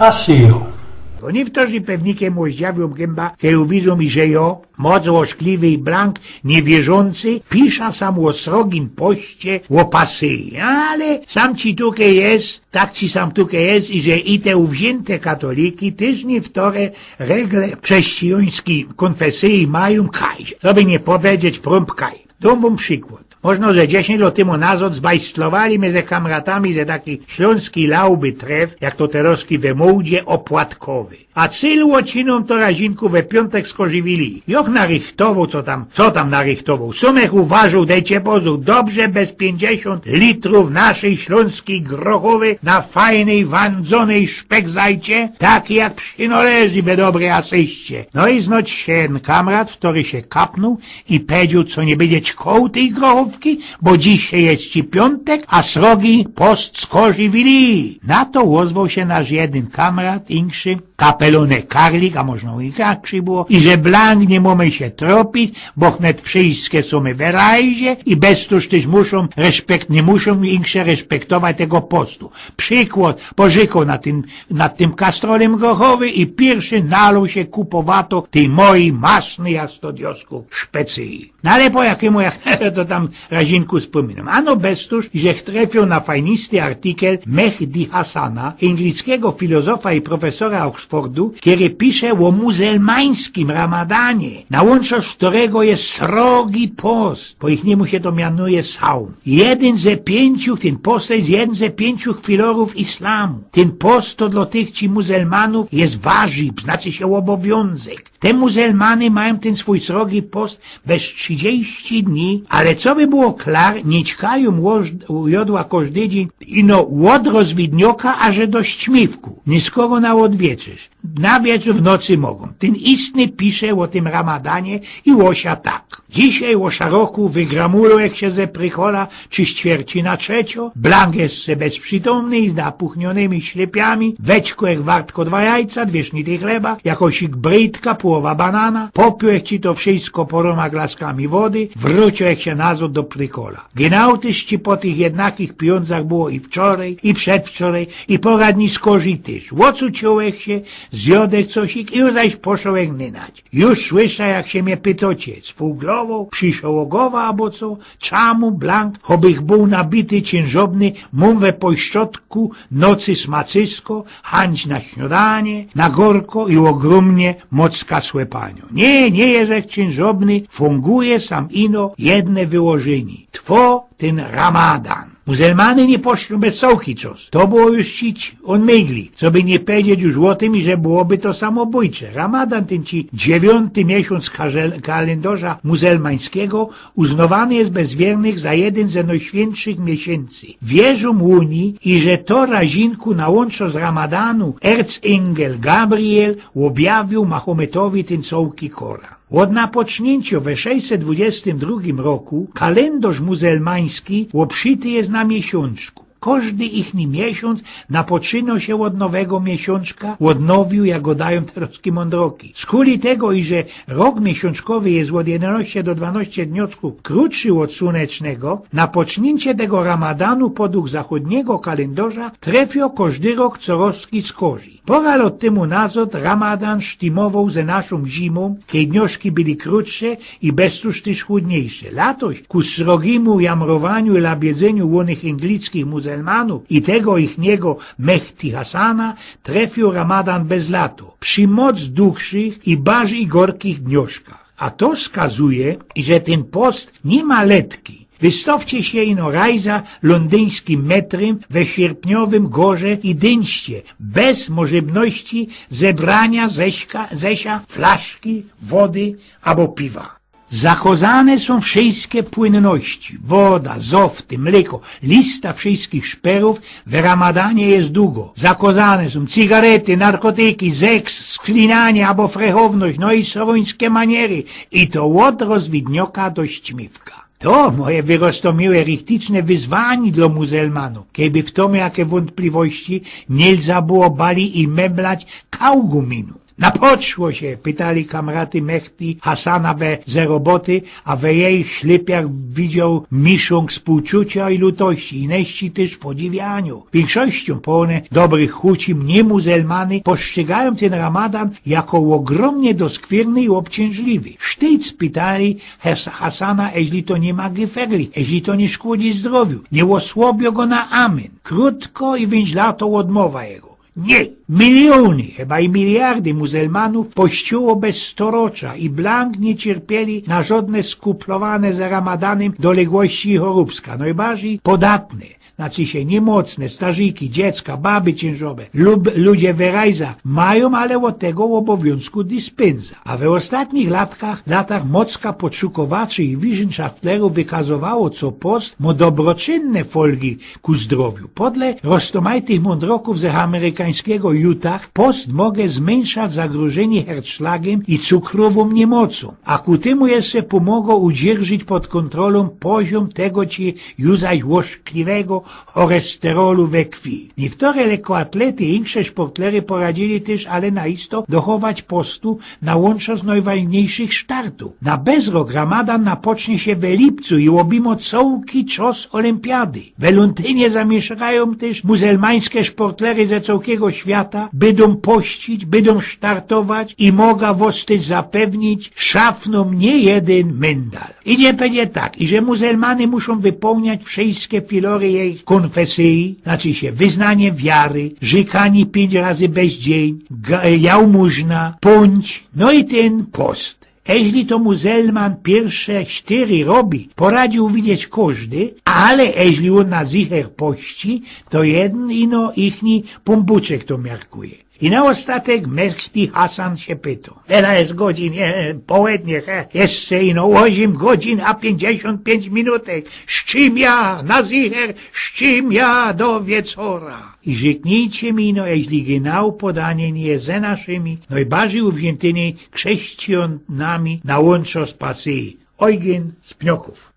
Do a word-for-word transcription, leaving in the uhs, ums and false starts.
Asyjo. Ôni wtorzy pewnikiym ôzdziawiōm gymba, kej uwidzōm, iże jo, moc ôszkliwy i blank niywierzōncy, pisza sam ô srogim poście, ô pasyji. Ale sam ci tukej je, tak ci sam tukej je, iże i te uwziynte katoliki tyż niywtore regle chrzescijōńskij kōnfesyji majōm kaj. Coby niy powiedzieć, prōm kaj. Dōm wōm przikłod. Możno ze dziesiyńć lot tymu nazod zbajstlowali my ze kamratami ze takij ślōnskij lauby tref, jak to terozki we mōdzie, ôpłatkowy. A cyl ôczynōm to razinku we piōntek skorzywili. Joch narychtowoł, co tam, co tam narychtowoł. Sōm ech uważōł, dejcie pozōr, dobrze bez piyńćdziesiōnt litrōw naszyj ślōnskij grochowy na fajnyj, wandzōnyj szpekzajcie, taki jak przinoleży we dobryj asyście. No i znoć sie kamrat, wtory sie kapnōł i pedziōł, co niy bydzie ćkoł tyj grochōwki, bo dzisiej je ci piyōntek, a srogi post skorzywili. Na to ôzwoł sie nasz jedyn kamrat, inkszy, kapelōny karlik, a możno i inaczyj było, iże blank niy mōmy sie tropić, bo wnet wszyjske sōm my we rajzie i bez to tyż muszōm respekt-, niy muszōm inksze respektować tego postu. Przikłod, porzykōł na tym, nad tym kastrolym grochowy i piyrszy nalōł sie kupowato tyj mojij masnyj, a sto dioskōw, szpecyji. No ale po jakimu, jak to tam razinku spōminōm. Ano bez to, żech trefiył na fajnisty artikel Mehdi Hasana, inglickigo filozofa i profesora Oxfordu, kery pisze ô muzelmańskim ramadanie, na łōnczo z wtorego je srogi post, po jichniymu sie to mianuje saum. Jedyn ze piyńciu, tyn post je jedyn ze piyńciu filorōw islamu. Tyn post to dlō tych ci muzelmanōw je wajib, znaczy sie ôbowiōnzek. Te muzelmany majōm tyn swōj srogi post bez trzidziści dni, ale coby było klar, niy ćkajōm łoż-, jodła kożdy dziyń, ino ôd rozwidnioka aże do ścimiwku, niskoro na ôdwieczerz. Na wieczōr, w nocy mogōm. Tyn istny pisze ô tym ramadanie i ôsia tak. Dzisiej ôsia roku wygramulōł ech sie ze prykola trzi ćwierci na trzecio, blank ech se bez przitōmny i z napuchniōnymi ślepiymi, weczkōł ech wartko dwa jajca, dwie sznity chleba, jakosik bryjtka, połowa banana, popiył ech ci to wszysko porōma glaskami wody, wrōciył ech sie nazod do prykola. Gynał tyż ci po tych jednakich pijōndzach było i wczorej, i przedwczorej, i poradni skorzij tyż. Ôcuciōł ech sie, zjodł ech cosik i już zaś poszoł ech nynać. Już słysza, jak sie mie pytŏcie, sfuglowoł, prziszołogowa abo co, czamu blank, chobych bōł nabity, ciynżobny, mōm we pośrodku nocy smacysko, chynć na śniodanie, na gorko i ôgrōmnie mocka słepaniŏ. Niy, niy jeżech ciynżobny, fōnguje sam ino jedne wyłożyni. Twŏ tyn ramadan. Muzelmany niy poszli bez cołki czos. To było już cić ôn mygli, coby niy powiedzieć już ô tym, iże byłoby to samobōjcze. Ramadan, tyn ci dziewiōnty miesiōnc karzel-, kalyndŏrza muzelmańskigo, uznŏwany je bez wiernych za jedyn ze nojświyntszych miesiyncy. Wierzōm ôni, iże to razinku na łōnczo z ramadanu ercyngel Gabriel ôbjawiōł Mahometowi tyn cołki Koran. Ôd napoczniyncio we sześćset dwudziestym drugim roku kalyndŏrz muzelmański ôbszyty je na miesiōnczku. Kożdy ichny miesiōnc napoczynŏ sie ôd nowego miesiōnczka, ôd nowiu, jak gŏdajōm terŏzki mōndroki. Skuli tego, iże rok miesiōnczkowy je ôd jedynŏście do dwanŏście dniŏczkōw krōtszy ôd słōnecznego, napoczniyncie tego ramadanu podug zachōdnigo kalyndŏrza trefiŏ kożdy rok corŏzki skorzij. Pŏra lŏt tymu nazŏd ramadan sztymowoł ze naszōm zimōm, kej dniŏczki były krōtsze i bez tōż tyż chłōdniejsze. Latoś ku srogimu jamrowaniu i labiydzeniu ônych inglickich muzelmanōw i tego ichnigo Mehdi Hasana trefiōł ramadan bez lato, przi moc dugszych i barzij gorkich dniŏczkach. A to skazuje, iże tyn post niy ma letki. Wystŏwcie sie ino rajza lōndyńskim metrym we sierpniowym gorze i dyńście, bez możebności zebraniŏ ze sia, ze sia flaszki wody abo piwa. Zakŏzane sōm wszyjske płynności, woda, zofty, mlyko, lista wszyjskich szperōw we ramadanie je dugŏ. Zakŏzane sōm cygarety, narkotyki, seks, sklinanie abo frechowność, no i sorōńske maniery. I to ôd rozwidnioka do ścimiwka. To, moje wyrŏstomiłe, richticzne wyzwanie dlŏ muzelmanōw. Kejby w tōm jakie wōnpliwości, niy lza było bali i meblać kałguminu. „Na poszło sie?” pytali kamraty Mehdi Hasana we, ze roboty, a we jejich ślypiach widzioł miszōnk spōłczuciŏ i lutości, i nejści tyż podziwianiŏ. Wiynkszościōm po ône dobrych chucim niy muzelmany postrzygajōm tyn ramadan jako ôgrōmnie doskwierny i ôbciynżliwy. Sztyjc pytali Hes-, Hasana, eźli to niy ma gefährlich, eźli to niy szkōdzi zdrowiu, niy ôsłabiŏ go na amyn. Krōtko i wyńdzlato ôdmŏwa jego. Niy! Miliōny, chyba i miliardy muzelmanōw pościōło bez storocza i blank niy cierpieli na żŏdne skuplowane z ramadanym doległości chorōbska. Nojbardzij podatne, znaczy sie niymocne, starziki, dziecka, baby ciynżowe, lub ludzie we rajzach, majōm ale ôd tego ôbowiōnzku dyspynsa. A we ôstatnich latkach, latach mocka podszukowaczy i wiszenszaftlyrōw wykazowało, co post mŏ dobroczynne folgi ku zdrowiu. Podle roztōmajtych mōndrokōw ze amerykańskigo Utah post może zmyńszac zagrożynie hercszlagym i cukrowōm niymocōm, a ku tymu jeszcze pōmogo udzierżyć pod kōntrolōm poziōm tego ci ju zaś ôszkliwego cholesterolu we krwi. Niyktyre lekoatlety i insze szportlery poradzili tyż, ale na isto, dochować postu na łōnczo z nojwolniejszych startōw. Na bezrok ramadan napocznie sie we lipcu i ôbijmŏ cołki czas ôlympiady. We Lōndynie zamieszkajōm tyż muzelmańske szportlery ze cołkigo świata, bydōm pościć, bydōm startować i moga wŏs tyż zapewnić, szafnōm niy jedyn myndal. Idzie pedzieć tak, iże muzelmany muszōm wypełniać wszyjske filory jejich kōnfesyji, znaczy sie wyznanie wiary, rzykanie piyńć razy bez dziyń, ga-, jałmużna, pōńć, no i tyn post. Eźli to muzelman piyrsze sztyry robi, poradzi uwidzieć kożdy, ale eźli ôn na zicher pości, to jedyn ino ichni pōnbōczek to miarkuje. I na ôstatek Mehdi Hasan sie pytōł: „Wiela je godzin, e, połednie, he, jeszcze ino ôziym godzin a piyńćdziesiōnt piyńć minutek. Z czym ja, na zicher, z czym ja do wieczora?” I rzyknijcie mi ino, eźli genau podanie niy je ze naszymi nojbardzij uwziyntymi krzyszczanami na łōnczo z Pasyji. Ojgyn z Pniokōw.